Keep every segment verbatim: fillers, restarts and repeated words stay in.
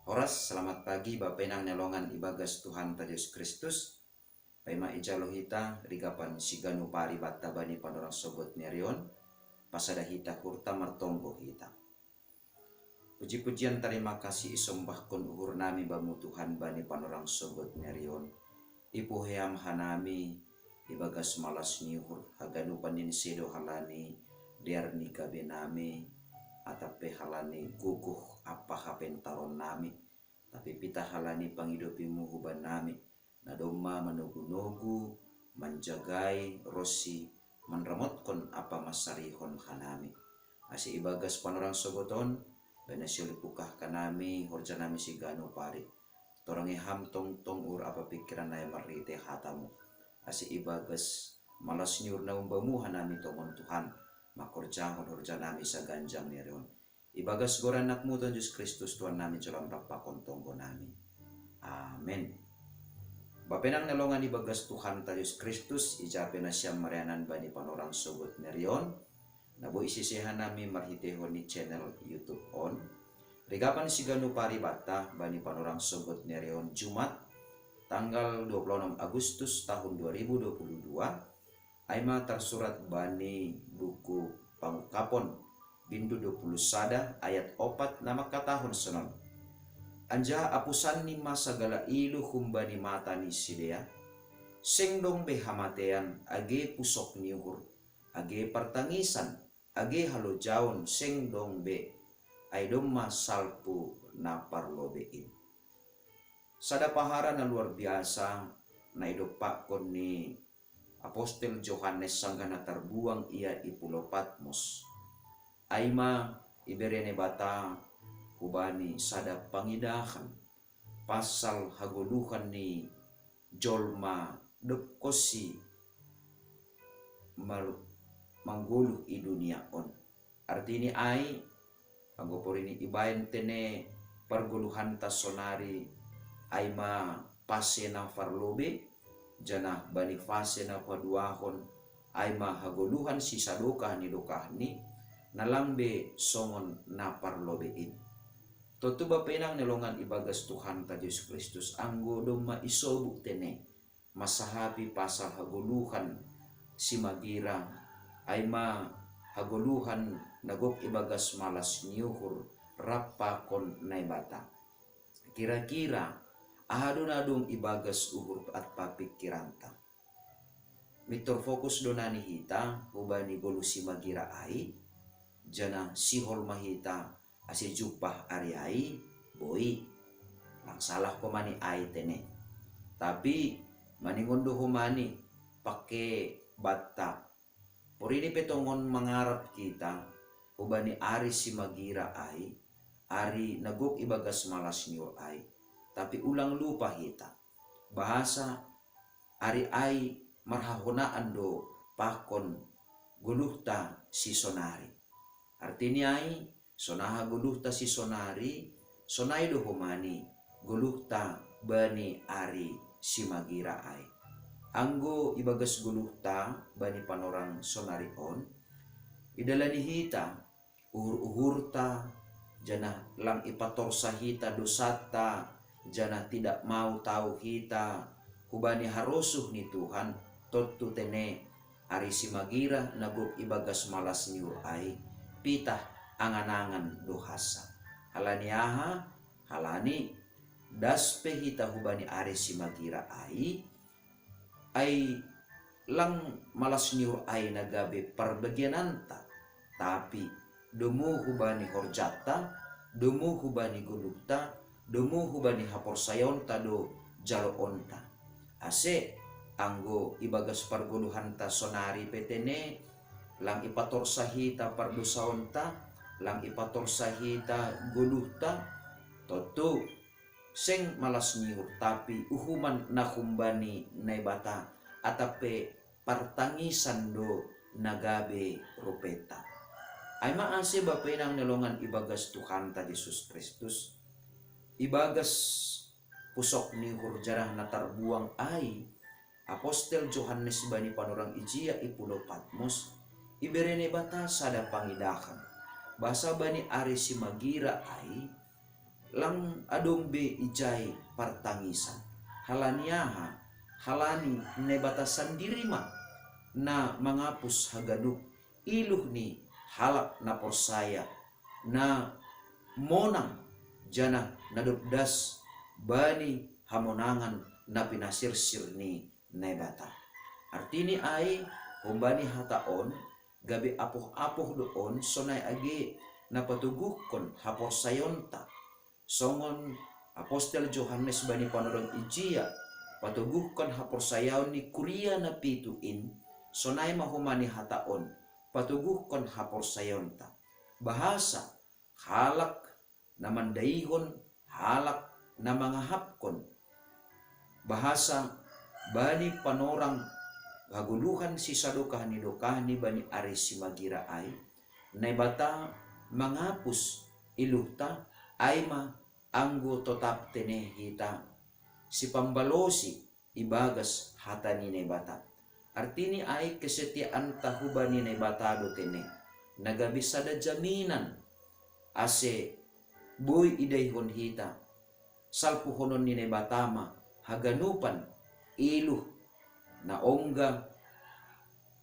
Horas, selamat pagi, bapenang nelongan ibagas Tuhan ta Yesus Kristus. Paima ijalo hita rigapan siganu pari batta bani panorang sogot nerion, pasada hita hurta martonggo hita. Puji-pujian tarima kasih isombahkon uhur nami bamu Tuhan bani panorang sogot nerion. Ipuheam hanami ibagas malas ni uhur haganupan ni sedo halani dear ni gabe nami, atape halani guguh apa hapentaron nami, tapi pita halani pangidopimu huban nami, na domma manogu-nogu, manjagai, ronsi, manramotkon apa masarihon hanami. Ase ibagas panorang sogoton, bena siolipukah kanami, horjanami siganu pari. Torangi ham tongtong ur apa pikiran nai marrite hatamu. Ase ibagas malas ni urna umbamu hanami tongon Tuhan, makorjahon horjanami saganjang nerion. Ibagas goran anakmu Tuhan Yesus Kristus Tuhan nami jolam rappakon tonggo nami. Amen. Bapenang nelongan ibagas Tuhan ta Yesus Kristus, ijape nasiam marianan bani panorang sogot nerion, na boi sisehanami marhitehon ni channel YouTube on. Rigapan siganu pari batta bani panorang sogot nerion Jumat tanggal dua puluh enam Agustus tahun dua ribu dua puluh dua, aima tarsurat bani buku Pangungkapon, bindu dua puluh sada ayat opat na mangkatahon sonon. Anjaha apusanni ma sagala ilu humbani mata ni sidea, seng dong be hamatean, age pusok ni uhur, age partangisan, age halojaon seng dong be, ai domma salpu na parlobei. Sada pahara na luar biasa na idompakkon ni Apostel Johannes sanggah na tarbuang ia i pulo Patmos. Aima ibere Naibata hubani sada pangidahan pasal hagoluhan ni jolma dob konsi mar-, manggoluh i dunia on. Artini ai, anggo porini ibaen tene pargoluhanta sonari, aima pase na parlobei, janah bani pase na paduahon, aima hagoluhan sisadokah ni dokahni, na lang be songon na parlobei in. Tontu bapenang nelongan ibagas Tuhanta Jesus Kristus anggo domma isobut tene, mansahapi pasal hagoluhan simagira, aima hagoluhan na gok ibagas malas ni uhur rap pakon Naibata. Kira-kira aha do na dong ibagas uhur atpa pikiranta? Mintor fokus do nani hita hubani goluh simagira ai, janah sihol ma hita ase jumpah ari ai, boi. Lang salah homani ai tene. Tapi maningon do homani pake batta. Porini pe tongon mangarap hita hubani ari simagira ai, ari na gok ibagas malas ni uhur ai, tapi ulang lupa hita bahasa ari ai marhahonaan do pakon goluhta sisonari. Artini ai, sonaha goluhta sisonari, sonai do homani goluhta bani ari simagira ai. Anggo ibagas goluhta bani panorang sonari on, idalani hita uhur-uhurta, janah lang ipatorsa hita dosanta, janah tidak mau tahu hita hubani harosuh ni Tuhan, tontu tene ari simagira na gok ibagas malas ni uhur ai, pitah angan-angan do hansa. Halani aha? Halani das pe hita hubani ari simagira ai, ai lang malas ni uhur ai na gabe parbagiananta, tapi domu hubani horjanta, domu hubani goluhta, domu hubani haporsayaonta do jaloonta. Ase anggo ibagas pargoluhanta sonari pe tene, lang ipatorsa hita pardosaonta, lang ipatorsa hita goluhta, tontu seng malas ni uhur, tapi uhuman na humbani Naibata, atap pe partangisan do na gabe rupenta. Ai ma ase bapenang nelongan ibagas Tuhanta Jesus Kristus, ibagas pusok ni uhur janah na tarbuang ai, Apostel Johannes bani panorang ijia i pulo Patmos, ibere Naibata sada pangidahan, bahasa bani ari simagira ai, lang adong be ijai partangisan. Halani aha? Halani Naibata sandiri ma na mangapus haganup iluh ni halak na porsaya, na monang, janah na dob das bani hamonangan na pinasirsir ni Naibata. Artini ai, humbani hata on, gabe apoh-apoh do on sonai age na patoguhkon haporsayaonta. Songon apostel Johannes bani panorang ijia patoguhkon haporsayaon ni kuria na pitu in, sonai ma humbani hata on patoguhkon haporsayaonta. Bahasa halak na mandaihon, halak na mangahapkon. Bahasa bani panorang hagoluhan sisadokah ni dokahni bani ari simagira ai, Naibata mangapus iluhta, ai ma anggo totap tene hita sipambalosi ibagas hata ni Naibata. Artini ai kesetiaanta hubani Naibata do tene, na gabe sada jaminan ase boi idaihon hita salpuhonon ni Naibata ma haganupan iluh na ongga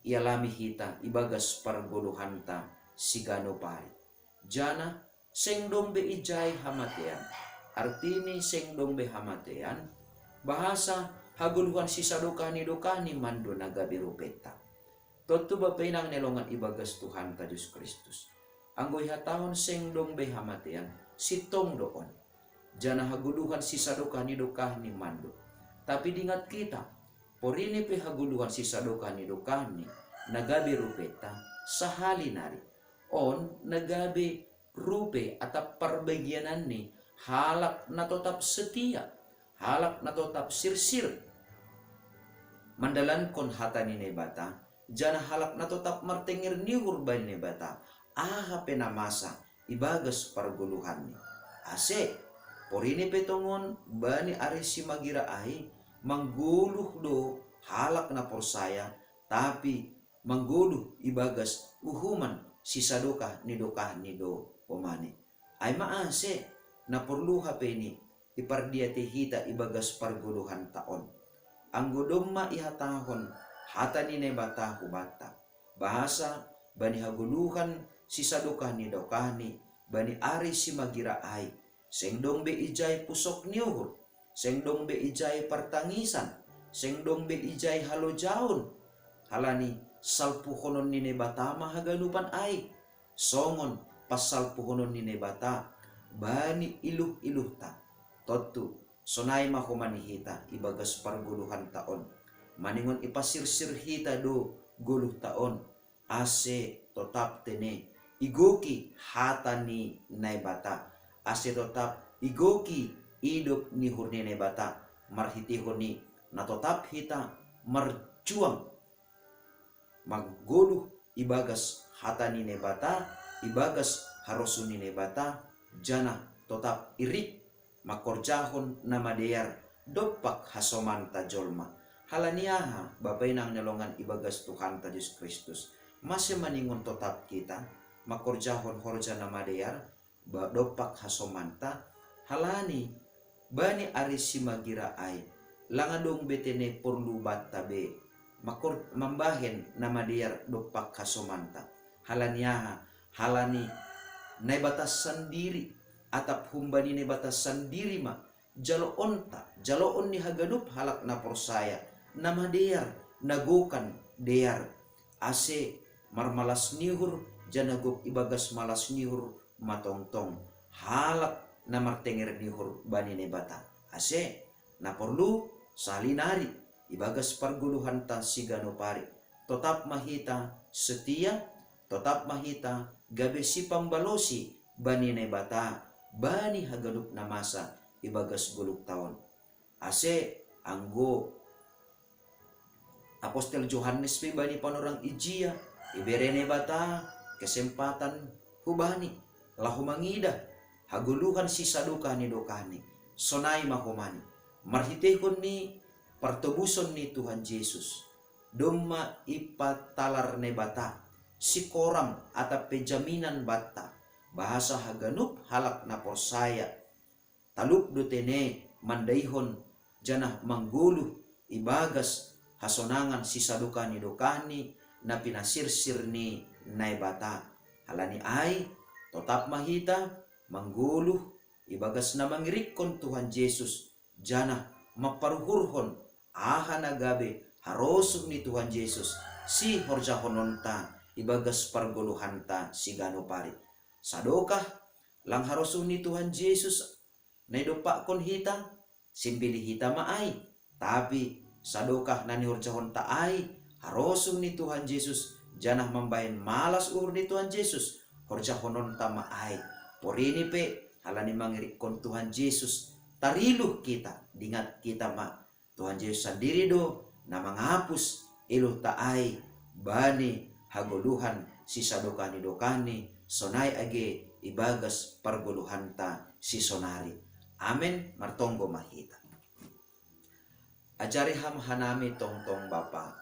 ialami hita ibagas pargoluhanta siganup ari. Janah seng dong be ijai hamatean. Artini seng dong be hamatean, bahasa hagoluhan sisadokah ni dokahni mando na gabe rupenta. Tontu bapa inang ni longan ibagas Tuhanta Jesus Kristus, anggo ihatahon seng dong be hamatean, sintong do on. Janah hagoluhan sisadokah ni dokahni mando. Tapi dingat kita, porini pe hagoluhan sisadokah ni dokahni na gabe rupenta, sahali nari on na gabe rupe atap parbagianan ni halak na totap setia, halak na totap sirsir mandalankon hata ni Naibata, janah halak na totap martenger ni uhur bani Naibata, aha pe na masa ibagas pargoluhanni. Ase porini pe tongon bani ari simagira ai, manggoluh do halak na porsaya, tapi manggoluh ibagas uhuman sisadokah ni dokahni do pomane. Ai ma ase na porlu hape ni ipardiatei hita ibagas pargoluhanta on. Anggo domma ihatahon hata ni Naibata hubanta, bahasa bani hagoluhan sisadokah ni dokahni bani ari simagira ai, seng dong be ijai pusok ni uhur, seng dong be ijai partangisan, seng dong be ijai halojaon, halani salpuhonon ni Naibata ma haganupan ai, songon pansalpuhonon ni Naibata bani iluh-iluhta. Tontu sonai ma homa ni hita ibagas pargoluhanta on, maningon ipasirsir hita do goluhta on, ase totap tene igoki hata ni Naibata, ase totap igoki idop ni uhur ni Naibata, marhiteihon i na totap hita marjuang manggoluh ibagas hata ni Naibata, ibagas harosuh ni Naibata, janah totap irik mangkorjahon na madear dompak hasomanta jolma. Halani aha, bapa inang ni longan ibagas Tuhanta Jesus Kristus? Mase maningon totap kita mangkorjahon horja na madear ba-, dompak hasomanta? Halani bani ari simagira ai, lang adong be tene porlu banta be mangkor-, mambahen na madear dompak hasomanta. Halani aha? Halani Naibata sandiri, atap humbani Naibata sandiri ma jaloonta, jaloon ni haganup halak na porsaya, na madear, na gokan dear, ase marmalas ni uhur, janah gok ibagas malas ni uhur ma tongtong halak na martenger ni uhur bani Naibata. Ase na porlu, sahali nari ibagas pargoluhanta siganup ari, totap ma hita setia, totap ma hita gabe sipambalosi bani Naibata bani haganup na masa ibagas goluhta on. Ase anggo apostel Johannes pe bani panorang ijia, ibere Naibata kesempatan hubani laho mangidah hagoluhan sisadokah ni dokahni, sonai ma homa ni, marhiteihon ni partobuson ni Tuhan Jesus, domma ipatalar Naibata sikoram atap pe jaminan banta, bahasa haganup halak na porsaya talup do tene mandaihon janah manggoluh ibagas hasonangan sisadokah ni dokahni na pinasirsir ni Naibata. Halani ai, totap ma hita manggoluh ibagas na mangirikkon Tuhan Jesus, janah mamparuhurhon aha na gabe harosuh ni Tuhan Jesus sihorjahononta ibagas pargoluhanta siganup ari. Sadokah lang harosuh ni Tuhan Jesus na idompakkon hita, simpili hita ma ai. Tapi sadokah na nihorjahonta ai harosuh ni Tuhan Jesus, janah mambahen malas uhur ni Tuhan Jesus, horjahononta ma ai. Porini pe, halani mangirikkon Tuhan Jesus, tariluh kita, dingat kita ma. Tuhan Jesus sandiri do na mangapus iluhta ai bani hagoluhan sisadokah ni dokahni, sonai age ibagas pargoluhanta sisonari. Amen. Martonggo ma hita. Ajari Ham hanami tongtong Bapa,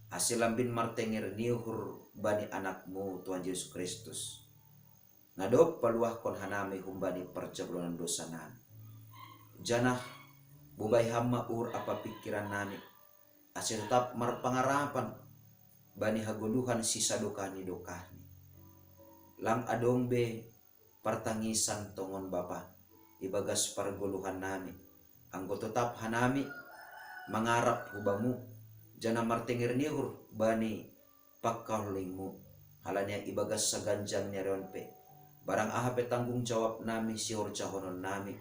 ase lambin martenger ni uhur bani Anak-Mu, Tuhan Jesus Kristus, na dob paluahkon hanami humbani parjablonan dosanami. Janah bobai Ham ma uhur ampa pingkirannami, ase totap marpangarapan bani hagoluhan sisadokah ni dokahni. Lang adong be partangisan tongon Bapa ibagas pargoluhannami, anggo totap hanami mangarap hu Bamu, janah martenger ni uhur bani pangkaholingMu. Halani ibagas saganjang ni ari on pe, barang aha pe tanggung jawabnami sihorjahononnami,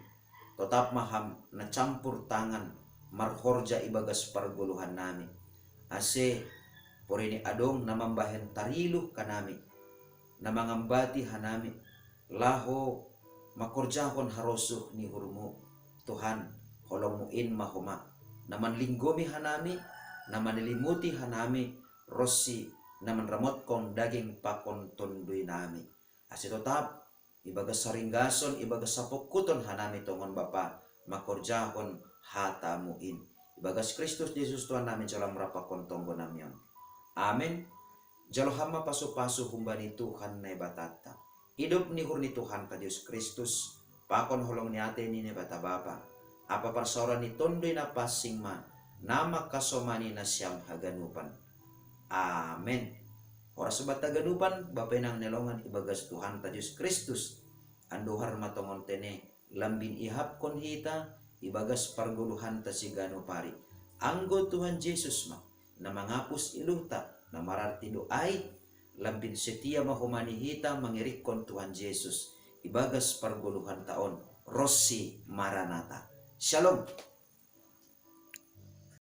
totap ma Ham na campur tangan marhorja ibagas pargoluhannami. Ase porini adong na mambahen tariluh hanami, na mangambati hanami, laho mangkorjahon harosuh ni uhur-Mu. Tuhan, holong-Mu in ma homa, na manlinggomi hanami, na manilimuti hanami, ronsi na manramotkon daging pakon tonduinami. Ase totap ibagas haringgason, ibagas hapongkuton hanami tongon Bapa mangkorjahon hata-Mu in. Ibagas Kristus Jesus Tuhannami, jalo Ham rap pakon tonggonami on. Amen. Jalo Ham ma pasupasu humbani Tuhan Naibatanta, idop ni uhur ni Tuhanta Jesus Kristus, pakon holong ni atei ni Naibata Bapa, ampa parsaoran ni Tonduy Napansing ma na mangkasomani nasiam haganupan. Amen. Horas banta haganupan, bapa inang na hinaholongan ibagas Tuhanta Jesus Kristus, andohar ma tongon tene lambin iahapkon hita ibagas pargoluhanta siganup ari. Anggo Tuhan Jesus ma na mangapus iluhta, na mararti do ai, lambin setia ma homa ni hita mangirikkon Tuhan Jesus ibagas pargoluhanta on ronsi Maranata. Shalom.